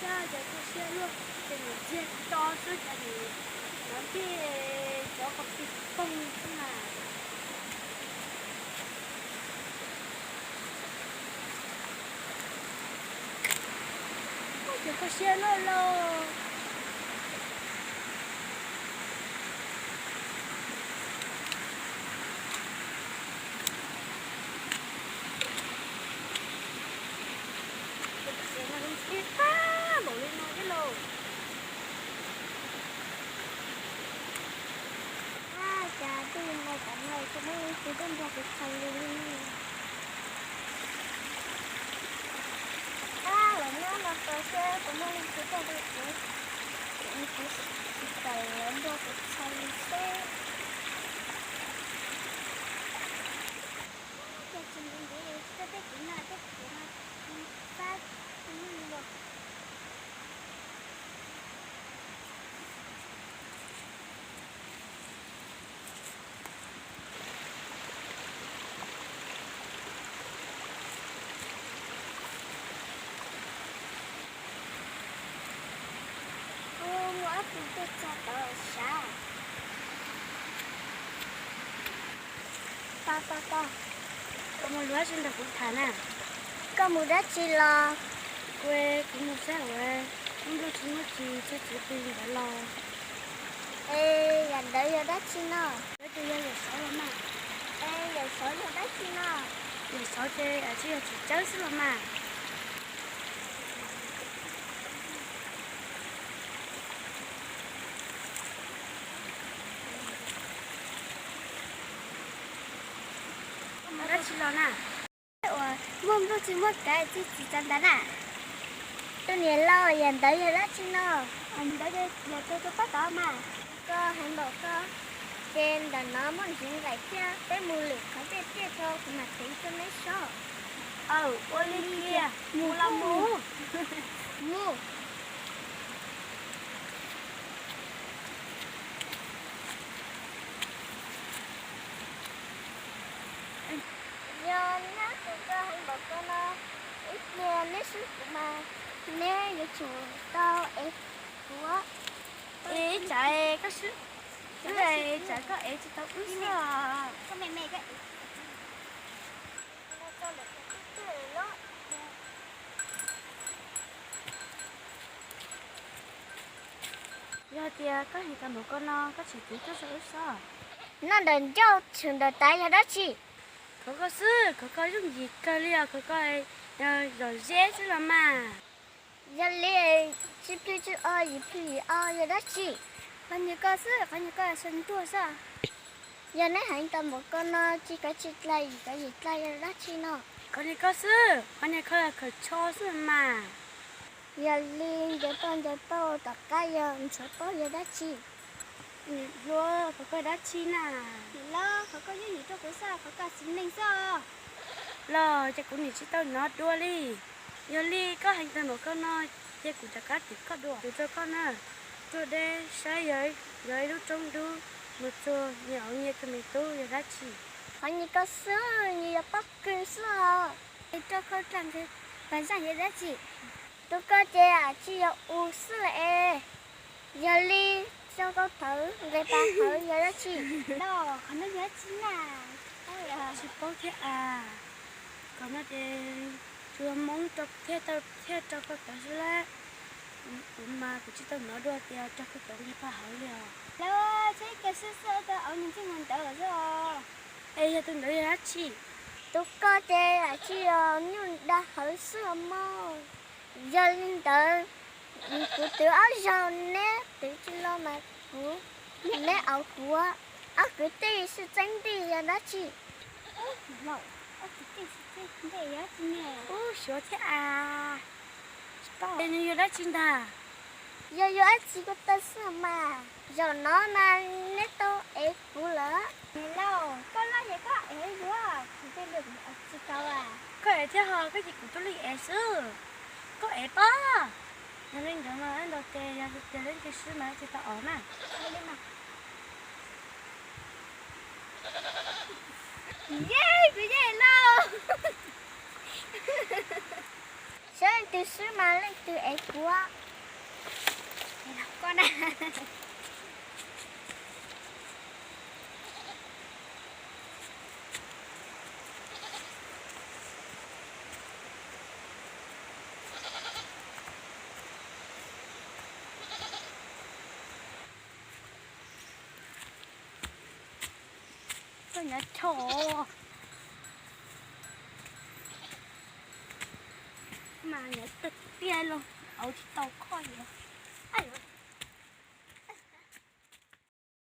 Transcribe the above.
Ces kho siab luaj, ces nws ntsiag to xwb ces nws hnov ntij cov qhov pis poog xwb na. Ces kho siab luaj lauj. Ces ntxhiv tag npaum li no thiab lauj. Ab, cas twb yog ntawm no kuv muaj leej twg tuaj nrog kuv txhais lus li. Ab, los nyob no tos seb puas muaj leej twg tuaj nrog kuv, kuv tsis txawm los nrog kuv txhais lus seb. Ces tsis ntev ntev koj thiaj txiv no thiab kuv no fab tus neeg los. Ua, muaj ob tug tuaj txog tod sav. Pog, pog, pog, koj mus ua dab tsi nrog kuv tham na? Koj mus dab tsi los? Kuv, kuv mus saib ua, muaj nplooj tsis muaj tsis txog txiv plig ntawd los. Es yam ntawd yog dab tsi no? Ntawd ces yog yawm saub los mas. Es yawm saub yog dab tsi no? Yawm saub ces tsis yog txiv tsawb xwb los mas. Mus dab tsi los na? Ua, muaj nplooj tsis muaj kav txij txiv txav ntawd na. Tus niam laus, yam ntawd yog dab tsi no? Ntawd yog tus tus pab tod mas. Koj heev npaum koj, ces ntawm no muaj ntsis nqaim thiab, peb mus lwm qhov tiaj tiaj tso kuv mam teb rau neb saib. Aw, ua li tiag, mus los mus. Mus. Yog nyob tus koj heev npaum koj no, ib pliag neb swb kuv mas neb yuav tsum tau ev kuv. Es tsam koj swb, tsam koj ev tsis tau wb xwb. Yog tias koj heev tau npaum koj no, koj tsis txwv tuaj saib wb sob. Noj ntawm ncauj tshwm ntawm tav yog dab tsi? Khov kho xwb, khov kho yooj yim kawg li os, khov kho zom zeb xwb los mas. Yog li, tsis plhws tsis o yim plhws yim o yog dab tsi? Qhov niag ko xwb, qhov niag ko saw ntuag xwb. Yog neb heev tau npaum ko no tsis kov tsis dlai yim kov yim dlai yog dab tsi no? Qhov niag ko xwb, qhov niag ko khawm tsho xwb mas. Yog li ncaws tau ncaws tau tom qab yog ntxhov paub yog dab tsi? Hluas, qhov ko dab tsi na? Los qhov ko yooj yim rau kuv xwb, qhov ko txiv neej xwb. Los ces kuv nim tsis tau hnov dua li. Yog li koj heev tau npaum ko no, ces kuv rov qab tim koj dua. Kuv rau koj na, tuaj deb saib yog ib lub roob dub, mus txog nyias hauv nyias tus me tub yog dab tsi. Qhov nyias ko xwb, nyias yog pob kws xwb os. Es rau khau dlaj nqes pas zaj yog dab tsi? Tus ko ces tsis yog u xwb lawm es. Yog li rau khau thawv nqes pas hawv yog dab tsi? Los qhov no yog dab tsi na? Tsis paub thiab as. Qhov no ces tsuas Hmoob thiaj rau khau thawv xwb lawm. Kuv mas kuv tsis tau hnov dua tias rau khau thawv nqes pas hawv li os. Los tsheb kiag xwb xwb tau auv nws ntsej muag ntawd xwb os. Es yog tus ntawd yog dab tsi? Tus ko ces tsis yog nyuj da hawv xwb os mog. Yog li ntawd, kuv twv ob zaug neb twv tsis los mas kuv, neb auv kuv, ob kwv tij sib txeeb nti yog dab tsi? Ub, xyov thiab as. Tsis paub nws yog dab tsi ntag. Yog yog dab tsi kuj tau xwb mas, zaum no mas neb tau ev kuv lawm. Niam laus, koj loj ces koj ev yuav, kuv tej lus tsis tau as. Koj ev thiab ho, koj ces kuv tuaj lij ev xwb. Koj ev pob. Yog li ntawd mas ib ntaus tes, yog tias leej twg swb mas leej twg tau auv na. Yej, kuv yej lauj. Saib Xwb mas leej twg ev kuv? Koj na. Koj nyob tshoj mas nyob tiag tiag los auv tsis tau koj yuav.